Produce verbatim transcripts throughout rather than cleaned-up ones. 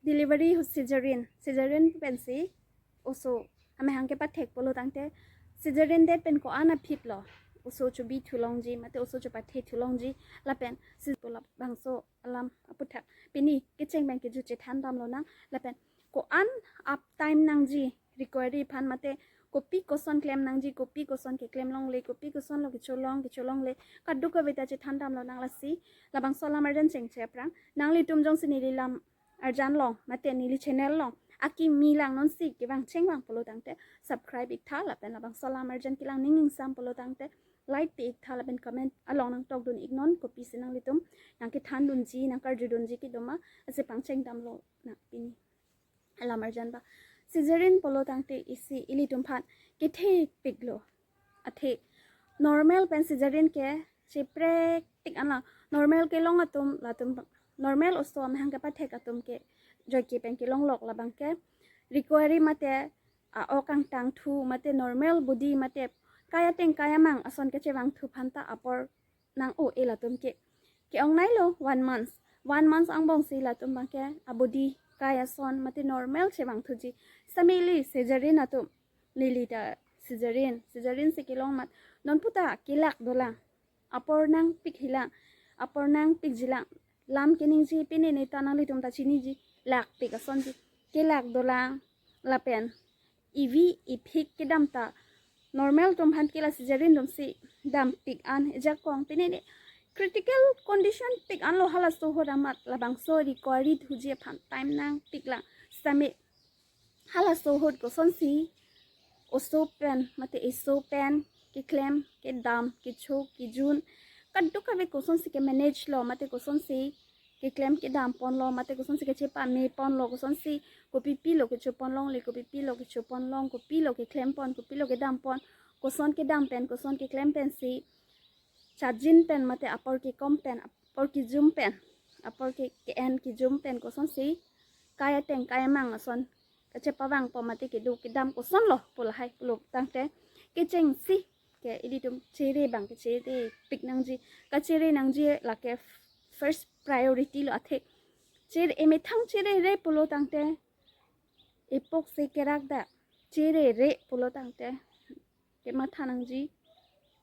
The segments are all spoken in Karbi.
Delivery ahut cesarean, cesarean pensi oso amahang kepathek pulo tangte, cesarean det pen ko-an aphi lo oso chobi thulongji mate oso chopathe thulongji, lapen si pu labangso alam aputhak pini kecheng pen kejut chethan damlonang. Lapen ko-an uptime nangji recovery aphan mate kopi koson klem nangji, kopi koson keklem longle, kopi koson lo kecholong kecholongle, kadokave ta chethan damlonang. Lasi labangso alam arjan chengche aphrang nanglitum jongsi neli lam arjan along mate neli channel along akimi lang nonsi kevang chengvang pulo tangte subscribe iktha, lapen labangso alam arjan kelang ning ingsam pulo tangte like pi iktha, lapen comment along nangtokdun iknon, kopisi nanglitum nangkethandunji nangkarjudunji kedo ma, ase pangcheng damlonang pini alam arjan ba. Cesarean pulo tangte isi ilitum aphan kethepiklo. Athe normal pen cesarean ke cheprek tik an la, normal kelong atum, latum normal oso amahang kepathek atum ke joike pen kelonglok, labang ke recovery mate a-ok angtang thu mate normal body mate kai ateng kai amang ason kechevang thu aphan ta apor nang-o-e latum ke. Ke-ong nailo one month. One month angbongsi latum abang ke a-body kai ason mate normal chevang thuji. Sitame ili cesarean atum, neli ta cesarean, cesarean si kelong amat non puta kelak dolang. Apor nangpik hilang, apor nangpikjilang. Lam keningje pine ne ta nanglitum ta chiniji, lakpik asonji. Kelak dolang, lapen ivi iphik kedam ta normal atum aphan ke la cesarean atumsi dampik an, ejakong pine ne critical condition pik anlo halaso ahut amat, labangso recovery thuji aphan time nangpiklang. Sitame halaso ahut kosonsi oso pen mate eso pen keklem kedam kecho kejun kadokave kosonsi kemanage lo mate kosonsi keklem kedam ponlo mate kosonsi kechepame ponlo, kosonsi kopipi lo kecho ponlongle, kopipi lo kecho ponlong, kopi lo keklem pon, kopi lo kedam pon, koson kedam pen koson keklem pensi chajin pen mate apor kekom pen, apor kejum pen, apor ke ke-en kejum pen kosonsi kai ateng kai amang ason kachepavangpo mate kedo kedam kosonlo pu lahai pulo tangte kechengsi ke ilitum chere abang ke cherepik nangji, kachere nangji lake first priority lo. Athe chere emethang cherere pulo tangte, epok se kerak da cherere pulo tangte kematha nangji,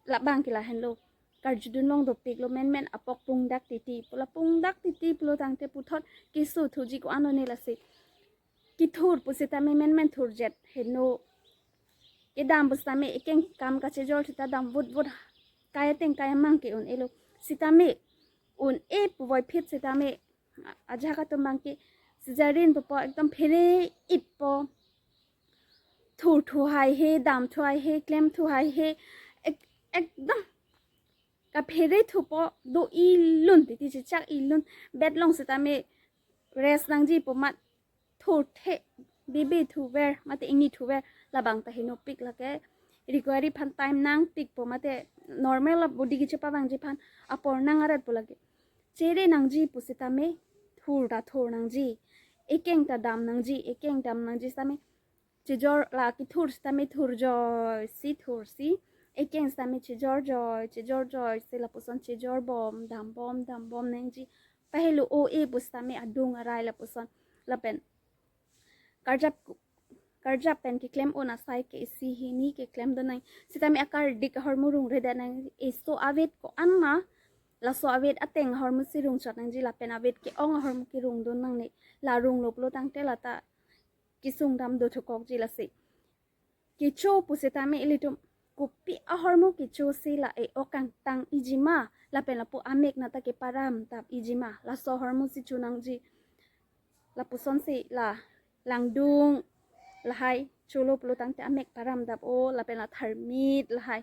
labang ke lahenlo. Karjudun long dopiklo, menmen apok pungdak titi pu la, pungdak titi pulo tangte puthot keso thuji ko-an lo ne lasi. Kethur pusitame menmen thurjet heno. Kedam pusitame ekeng kam kachejor sita dam vut vut, kai ateng kai amang ke un-elo. Sitame un-e puvoiphit sitame ajahak atum abang ke cesarean pupo ekdom phere-ippo. Thur thu haihe, dam thu haihe, klem thu haihe, ek- ekdom kaphere thupo, do ilun titi chechak ilun. Bed along sitame rest nangji pu amat thurthe, bebe thuver mate ingni thuver, labang ta henopik lake. Recovery aphan time nangpikpo mate normal a-body kechepavangji aphan apor nang-arat pu lake. Chere nangji pusitame thur ta thur nangji, ekeng ta dam nangji, ekeng dam nangji sitame chejor, la kethur sitame thurjoisi thursi, ekeng sitame chejorjoi chejorjoisi lapuson chejorbom dambom dambom nangji. Pahelo o-e pusitame adung arai lapuson. Lapen karjap ku- karjap pen keklem un asai ke isi hini keklem dun nang. Sitame akardik ahormu rungredet nang, eso avet ko-an ma laso avet ateng ahormusi rungchot nangji, lapen avet ke-ong ahormu kerungdun nangne. La runglo pulo tangte lata kesung dam dothukokji lasi. Kecho pusitame ilitum kopi ahormu kechosi la e-ok angtang iji ma, lapen lapu amek nata keparamdap iji ma, laso ahormusi chonangji. Lapusonsi la langdung lahai cholo pulo tangte amek paramdap-o, lapen la tharmit lahai.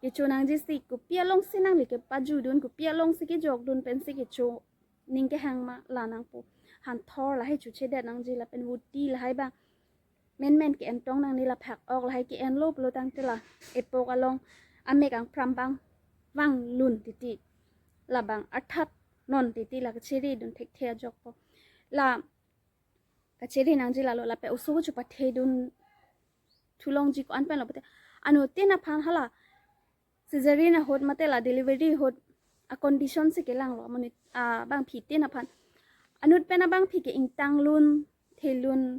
Kecho nangjisi kopi alongsi nangli kepajudun, kopi alongsi kejokdun pensi kecho, ning kehang ma la nangpo. Hanthor lahai chochedet nangji, lapen vuti lahai abang menmen ke-entong nangne, la phak-ok lahai ke-enlo pulo tangte la epok along amek angpram abang vanglun titi. Labang arthat non titi la kacheredun thekthe ajokpo. La kachere nangji lalo, lapen oso chopathedun thulongji ko-an pen lo pute. Anuttin aphan hala cesarean ahut mate la delivery ahut a-condition si kelanglo, amonit abangphitin aphan. Inut pen abangpi ke ingtanglun, thelun,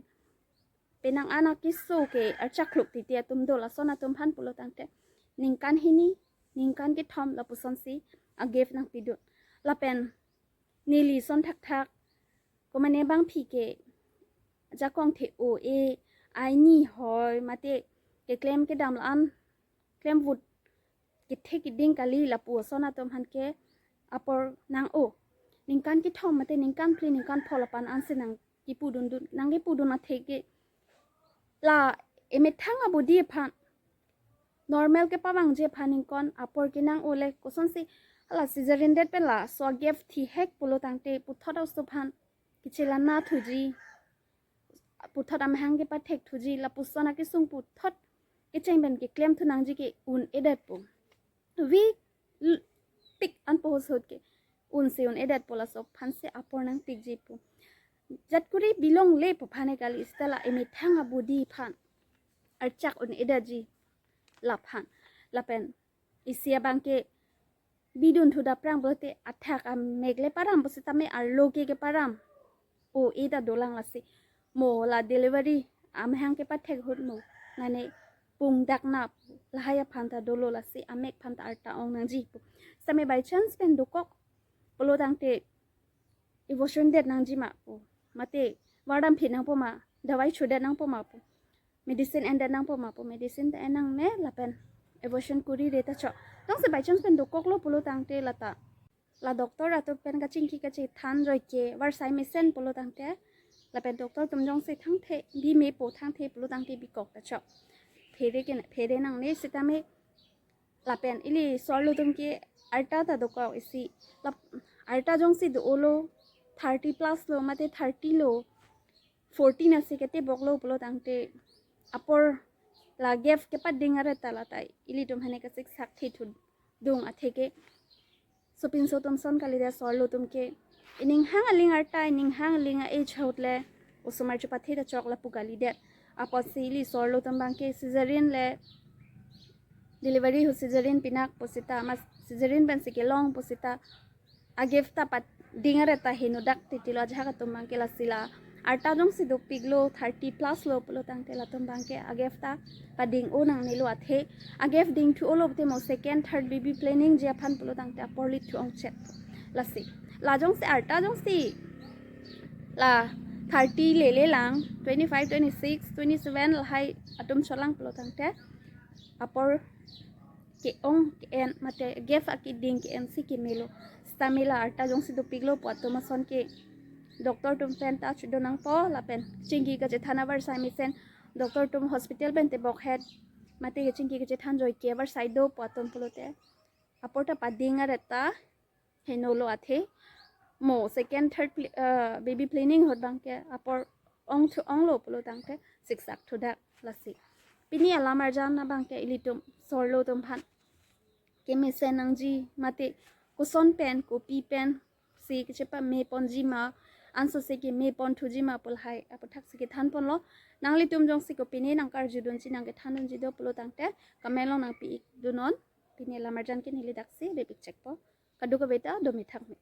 penang anak keso ke archak kluk titi atum do, lason atum aphan pulo tangte ningkan hini, ningkan kethom lapusonsi a-gift nangpidun. Lapen neli son thakthak, komane abangpi ke jakong the-o-e, aini hoi mate keklem kedam la-an klemvut kethe keding kali lapu ason atum aphan ke apor nang-o. Ningkan kethom mate ningkan phli, ningkan pho lapan ansi nangkipudundun, nangkipudun athe ke la emethang a-body aphan, normal kepavangji aphan ingkon apor ke nang-o le, kosonsi hala cesarean det pen laso a-gift thihek pulo tangte puthot aso aphan kechelana thuji, puthot amahang kepathek thuji, lapuson akesung puthot kecheng pen keklem thu nangji ke un-edetpo. Vi l-, pik an po ahut ke unsi un-edetpo, laso aphansi apor nangpikjipo. Jatkuri bilong lepo aphan kali, seta la emethang a-body aphan archak un-edetji laphan. Lapen isi abang ke bidun thu daprang pulote athak amek le param pusitame arlo ke keparam o-e ta dolang lasi. Mo la delivery amahang kepathek ahut mo nane pungdak na lahai aphan ta dolo, lasi amek aphan ta arta ong nangji pu. Sitame by chance pen dokok pulo tangte abortion det nangji ma pu, mate vardam phi nangpo ma, dawai chodet nangpo ma pu, medicine endet nangpo ma pu, medicine ta en nangne lapen abortion kuri re ta chok. Jongsi by chance pen dokoklo pulo tangte lata la doctor atum pen kachingki kachethan joike varsai mesen pulo tangte, lapen doctor atum jongsi thangthe bi mepo, thangthe pulo tangte bikok ta chok. Phere ke phere nangne sitame lapen ili so-arlo atum ke arta ta dokok isi. Lap-, arta jongsi do-olo thirty plus lo mate thirty lo, fourteen asi keteboklo pulo tangte apor la gift kepading aret ta lata ilitum aphan ke siksak thithudun athe ke sopinso atum son kalidet, so-arlo atum ke ining hang aling arta, ining hang aling a-age ahut le osomar chepathe ta chok lapu kalidet. Apotsi ili so-arlo atum abang ke cesarean le delivery ahut cesarean pinak pusita, mas cesarean pensi kelong pusita a-gift ta pading aret ta henodak titilo ajahak atum abang ke. Lasi la arta jongsi dopiklo thirty plus lo pulo tangte latum abang ke a-gift ta pading-o nangnelo athe, a-gift dingthu-olo te mo second third baby planning ji aphan pulo tangte apor lithu ongchet. Lasi la jongsi arta jongsi la thirty lele lang, twenty-five, twenty-six, twenty-seven lahai atum cholang pulo tangte apor ke-ong ke-en mate gift akeding ke-en si kemelo. Sitame la arta jongsi dopiklo pu atum ason ke doctor atum pen ta chudo nangpo, lapen chingki kachethan avarsai mesen doctor atum hospital pen tebokhet mate kachingki kachethan joike avarsai do pu atum pulote apor ta pading aret ta henolo athe, mo second third pl-, uh, baby planning ahut abang ke apor ongthu onglo pulo tangte siksak thudak lasi. Pini alam arjan abang ke ilitum so-arlo atum aphan kemesen nangji mate koson pen kopi pensi kechepameponji ma, ansose kemeponthuji ma pu lahai aputhak si kethanponlo. Nanglitum jongsi kopine nangkarjudunji, nangkethandunji do pulo tangte comment along nangpi-ikdunnon. Pini alam arjan ke neli daksi bepik chekpo. Kadokave ta do mithak me.